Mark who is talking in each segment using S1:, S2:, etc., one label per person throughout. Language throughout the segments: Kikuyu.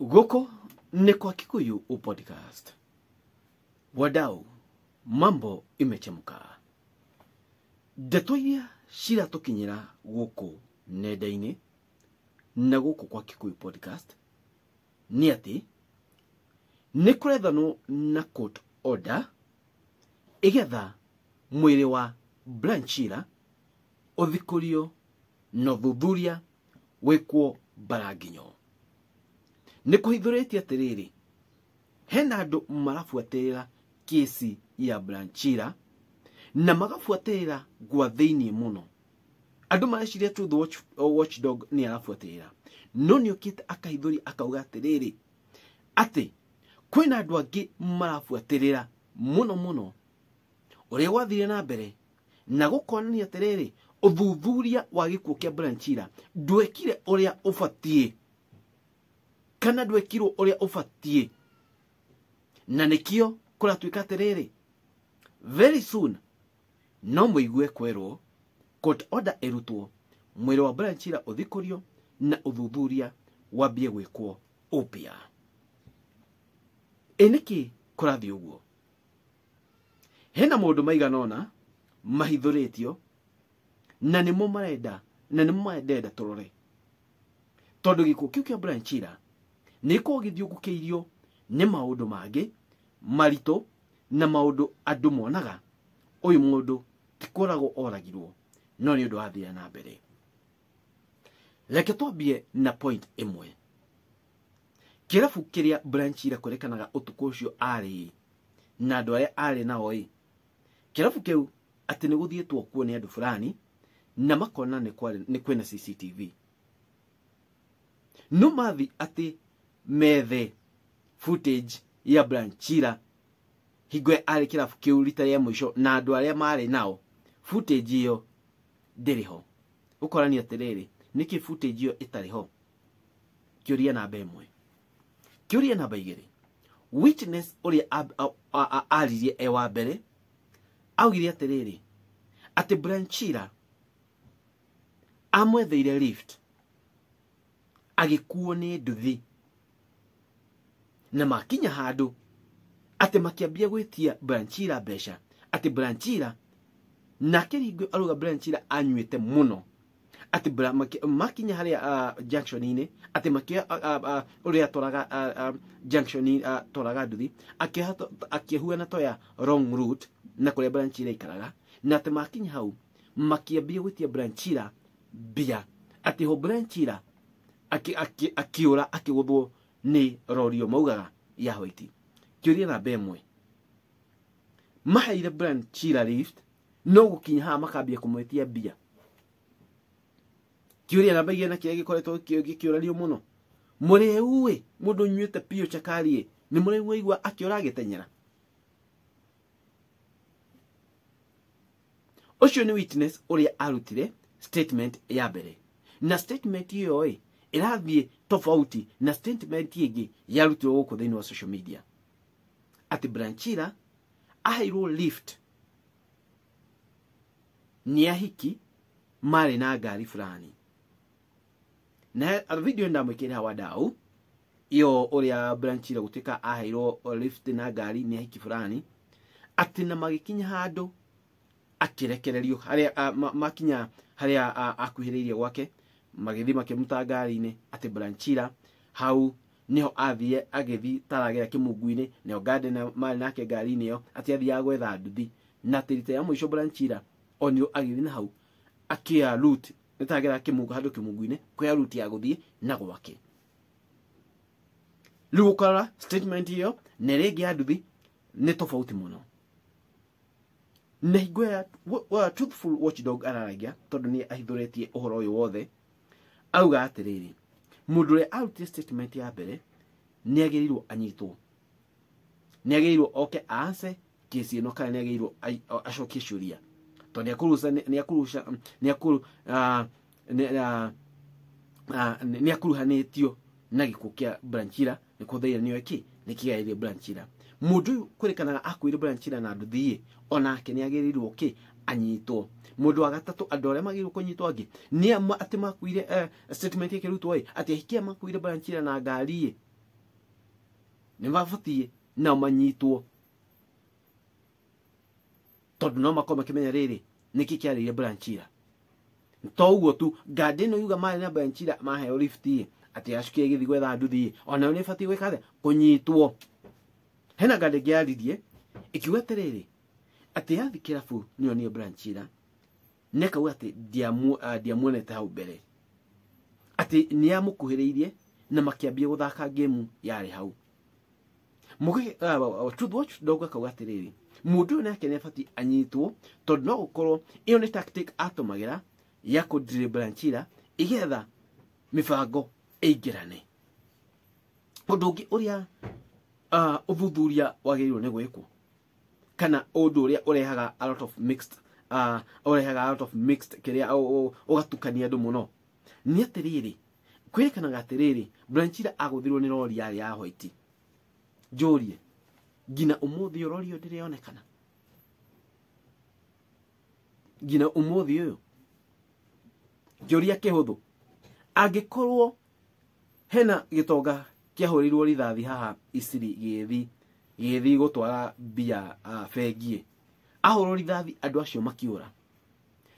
S1: Gũkũ nĩ kwa Kikuyu Podcast. Wadau, mambo imechemka. Ndeto iria ciratũkinyĩra gũkũ nenda-inĩ na gũkũ kwa Kikuyu Podcast nĩ atĩ nĩ kũrethanwo na court order igetha mwĩrĩ wa Brian Chira ũthikũrio na ũthuthuria wĩkwo mbaranginyo. Nĩ kũhithũrĩtie atĩrĩrĩ, hena andũ marabuatĩrĩra kesi ya Brian Chira na magabuatĩrĩra gwa thĩiniĩ mũno. Andũ mareciria Truth Watchdog nĩ arabuatĩrĩra, no nĩ okĩte akahithũria akauga atĩrĩrĩ atĩ kwĩna andũ angĩ marabuatĩrĩra mũno mũno ũrĩa gwathire na mbere na gũkonania atĩrĩrĩ ũthuthuria wa gĩkuũ kĩa Brian Chira ndwekire ũrĩa ũbatiĩ kana ndwekirwo ũrĩa ũbatiĩ, na nĩkĩo kũratuĩka atĩrĩrĩ very soon no mũigue kwerwo court order ĩrutwo mwĩrĩ wa Brian Chira ũthikũrio na ũthuthuria wambie gwĩkwo upya. Ĩ nĩkĩ kũrathiĩ ũguo? Hena maũndũ maigana ũna mahithũrĩtio na nĩmo marenda na nĩmo marenda tũrore, tondũ gĩkuũ kĩu kĩa Brian Chira nĩ gĩkoragwo gĩthiũngũkĩirio nĩ maũndũ mangĩ maritũ na maũndũ andũ monaga ũyũ mũndũ ti kũragwo oragirwo no nĩ ũndũ wathire na mbere. Reke twambie na point ĩmwe. Kĩrabu kĩrĩa Brian Chira kũrekanaga ũtukũ ũcio arĩ na andũ arĩa arĩ nao ĩ, kĩrabu kĩu atĩ nĩ gũthiĩtwo kuo nĩ andũ fulani na makona nĩ kwĩna CCTV. No mathi atĩ methe footage ya Brian Chira hingo arĩ kĩrabu kĩu rita rĩa mũico na andũ arĩa marĩ nao, footage ĩyo ndĩrĩ ho. Ũkorania atĩrĩrĩ, nĩkĩ footage ĩyo ĩtarĩ ho? Kĩũria namba ĩmwe. Kĩũria namba igĩrĩ, witness ũrĩa aririe e wa mbere augire atĩrĩrĩ atĩ Brian Chira amwetheire lift agĩkuo nĩ nduthi na makinya handũ atĩ makĩambia gwĩtia Brian Chira mbeca, atĩ Brian Chira nake ringĩ arauga Brian Chira anyuĩte mũno, atĩ makinya harĩa junction-inĩ atĩ makĩoya ũrĩa atwaraga junction-inĩ atwaraga nduthi akĩhuana toya wrong route na kũrĩa Brian Chira aikaraga, na atĩ makinya hau makĩambia gwĩtia Brian Chira mbia, atĩ ho Brian Chira akĩũra akĩgũthwo nĩ rori ĩyo maugaga ya white. Kĩũria namba ĩmwe, maheire Brian Chira lift no gũkinya haha makambia kũmwĩtia mbia. Kĩũria namba igĩrĩ na kĩrĩa gĩkoretwo gĩkĩũranio mũno, mũrĩu ĩ, mũndũ ũnyuĩte piũ cakari ĩ, nĩ mũrĩu waigua akĩũra agĩteng'era? Ũcio nĩ witness ũrĩa arutire statement ya mbere, na statement ĩyo ĩ ĩrathiĩ tofauti na statement ĩngĩ yarutirwo gũkũ thĩinĩ wa social media atĩ Brian Chira aheirwo lift nĩ ahiki marĩ na ngari fulani. Na video ndamwĩkĩrĩra wadau iyo ũrĩa Brian Chira gũtuĩka aheirwo lift na ngari nĩ ahiki fulani, atĩ na magĩkinya handũ akĩrekererio harĩa makinya harĩa akuhĩrĩirie gwake magĩthiĩ makĩmuta ngari-inĩ, atĩ Brian Chira hau nĩho athiĩ agĩthiĩ taragera kĩmungu-inĩ, nĩho Garden marĩ nake ngari-inĩ ĩyo, atĩ athiaga gwetha nduthi, na atĩ rita rĩa mũico Brian Chira onirwo agĩthiĩ na hau akĩoya route nĩtagera kĩmungu handũ kĩmungu-inĩ kuoya route ya gũthiĩ na gwake. Rĩu ũkarora statement ĩyo na ĩrĩa ĩngĩ ya nduthi nĩ tofauti mũno. Na hingo ya Truthful Watchdog araragia tondũ nĩ ahithũrĩtie ũhoro ũyũ wothe, auga atĩrĩrĩ mũndũ ũrĩa arutire statement ya mbere nĩ agĩrĩirwo anyitwo, nĩ agĩrĩirwo oke aase kesi ĩno, kana nĩ agĩrĩirwo acokie ciũria tondũ nĩ akuruhanĩtio na gĩkuũ kĩa Brian Chira, nĩ kũthaira nĩoĩ kĩ nĩ kĩgaĩrĩire Brian Chira. Mũndũ ũyũ kwĩrĩkanaga akuire Brian Chira na nduthi ĩ, onake nĩ agĩrĩirwo kĩ anyitwo. Mũndũ wa gatatũ andũ arĩa magĩrĩirwo kũnyitwo angĩ nĩ atĩ makuire statement ĩkĩrutwo ĩ atĩ ahikia makuire Brian Chira na ngari ĩ Nĩ mabatiĩ nao manyitwo tondũ no makorwo makĩmenya rĩrĩ nĩkĩ kĩarĩire Branchira. To ũguo tu, ngandi ĩno yuga marĩ na Branchira maheo lift atĩ yacukire ĩgĩthiĩ gwetha nduthi, onayo nĩ ĩbatiĩ gwĩka atĩa? Kũnyitwo. Hena ngandi ĩngĩ yaririe ĩkiuga atĩrĩrĩ atĩ yathi kĩrabu nĩyo nĩ Branchira nĩ akauga atĩ ndiamuonete hau mbere, atĩ nĩ amũkuhĩrĩirie na makĩambia gũthaka game yarĩ hau. Truth Watch Dog akauga atĩrĩrĩ mũndũ ũyũ nake nĩ abatiĩ anyitwo tondũ no gũkorwo ĩyo nĩ tactic atũmagĩra ya kũdrill Branchira igetha mĩbango ĩingĩrane. Ũndũ ũngĩ ũrĩa ũthuthuria wagĩrĩirwo nĩ gwĩkwo kana ũndũ ũrĩa ũrehaga a lot of mixed ũrehaga a lot of mixed kĩrĩa ũgatukania andũ mũno nĩ atĩrĩrĩ, kwĩrĩkanaga atĩrĩrĩ Branchira agũthirwo nĩ rori yarĩ ya white. Njũrie nginya ũmũthĩ ũyũ rori ĩyo ndĩrĩonekana, nginya ũmũthĩ ũyũ. Njũria kĩhũthũ, angĩkorwo hena gĩtonga kĩahũrĩirwo rithathi haha Isiri gĩgĩthiĩ gũtwara mbia bengi, ahũrwo rithathi andũ acio makĩũra,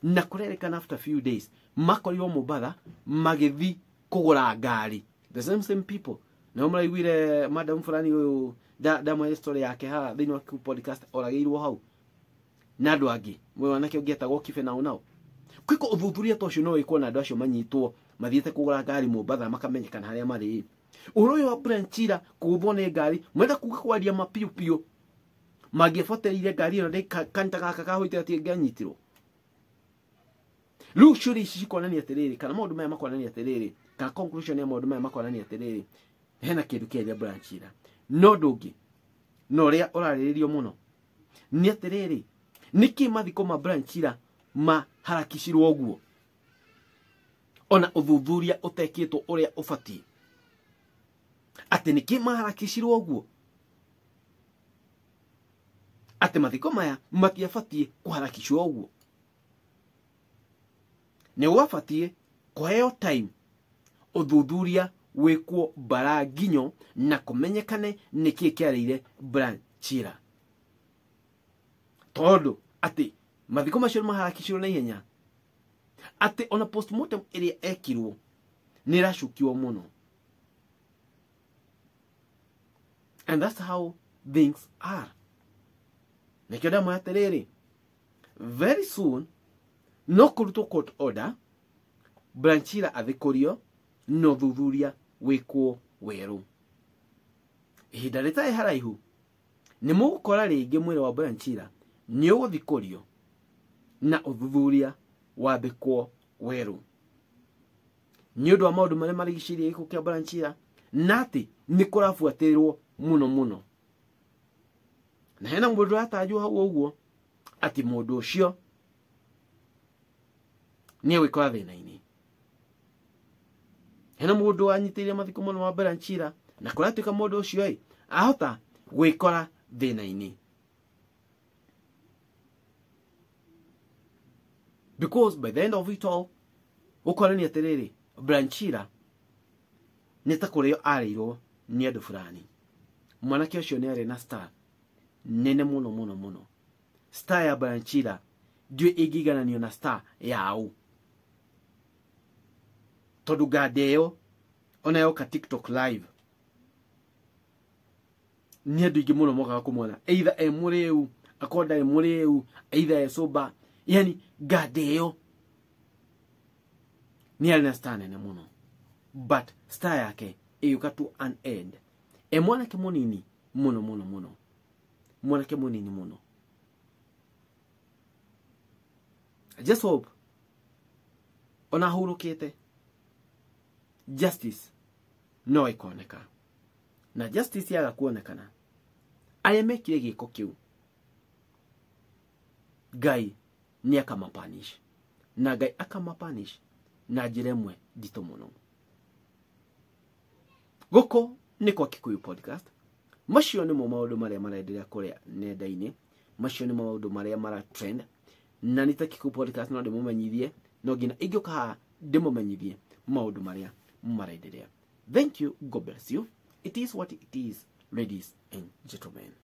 S1: na kũrerĩkana after few days makorirwo Mombatha magĩthiĩ kũgũra ngari, the same people nao maraiguire madam fulani ũyũ ndamũhe story yake haha thĩinĩ wa podcast oragĩirwo hau na andũ angĩ mwanake ũngĩ etagwo Kibe nao nao. Kwĩko ũthuthuria ta ũcio no wĩkwo na andũ acio manyitwo mathiĩte kũgũra ngari Mombatha makamenyekana harĩa marĩ. Ũhoro ũyũ wa Branchira kũgũthwo nĩ ngari mwenda kuga kwaria ma piũ piũ mangĩbotereire ngari ĩyo nĩ kanta gaka kahũite atĩ ĩngĩanyitirwo. Rĩu ciũria ici cikonania atĩrĩrĩ, kana maũndũ maya makonania atĩrĩrĩ, kana conclusion ya maũndũ maya makonania atĩrĩrĩ, hena kĩndũ kĩaria Branchira. No ũndũ ũngĩ na ũrĩa ũrarĩrĩrio mũno nĩ atĩrĩrĩ, nĩkĩ mathiko ma Branchira maharakicirwo ũguo ona ũthuthuria ũtekĩtwo ũrĩa ũbatiĩ? Atĩ nĩkĩ maharakicirwo ũguo? Atĩ mathiko maya matiabatiĩ kũharakicwo ũguo, nĩ gwabatiĩ kũheo time ũthuthuria wĩkwo mbara nginyo na kũmenyekane nĩkĩ kĩarĩire Branchira, tondũ atĩ mathiko macio maharakicirwo na ihenya, atĩ ona postmortem ĩrĩa ekirwo nĩ ĩracukiwo mũno. And that's how things are. Nĩkĩo ndamwĩra atĩrĩrĩ, very soon no kũrutwo court order Branchira athikũrio na ũthuthuria wĩkwo werũ. Ihinda rĩtarĩ haraihu nĩ mũgũkora rĩngĩ mwĩrĩ wa Branchira nĩ ũgũthikũrio na ũthuthuria wambĩkwo werũ nĩ ũndũ wa maũndũ marĩa marigicĩirie gĩkuũ kĩa Branchira, na atĩ nĩ kũrabuatĩrĩrwo mũno mũno. Na hena mũndũ ũratanjwo hau ũguo atĩ mũndũ ũcio nĩ egwĩkora thĩna-inĩ. Hena mũndũ wanyitĩrĩire mathiko mũno wa Branchira na kũratuĩka mũndũ ũcio ĩ ahota gwĩkora thĩna-inĩ, because by the end of it all gũkonania atĩrĩrĩ, Branchira nĩ ta kũrĩo arĩirwo nĩ andũ fulani. Mwanake ũcio nĩ arĩ na star nene mũno mũno mũno. Star ya Branchira ndiũĩ ĩngĩigananio na star ya ũ, tondũ nganda ĩyo ona yoka TikTok live nĩ andũ aingĩ mũno mokaga kũmwona, either e mũrĩu akorwo ndarĩ mũrĩu, either e sober, yani nganda ĩyo nĩ arĩ na star nene mũno, but star yake ĩgĩũka to an end e mwanake mũnini mũno mũno mũno, mwanake mũnini mũno. I just hope ona hurũkĩte justice no ĩkoneka, na justice yaga kuonekana arĩa mekire gĩko kĩu Ngai nĩ akamapanish, na Ngai akamapanish na njĩra ĩmwe nditũ mũno. Gũkũ nĩ kwa Kikuyu Podcast. Macio nĩmo maũndũ marĩa marenderea kũrĩa nenda-inĩ, macio nĩmo maũndũ marĩa mara trend, na nĩ ta Kikuyu Podcast no ndĩmũmenyithie, no nginya ingĩũka haha ndĩmũmenyithie maũndũ marĩa marenderea. Thank you, God bless you. It is what it is. Ladies and gentlemen.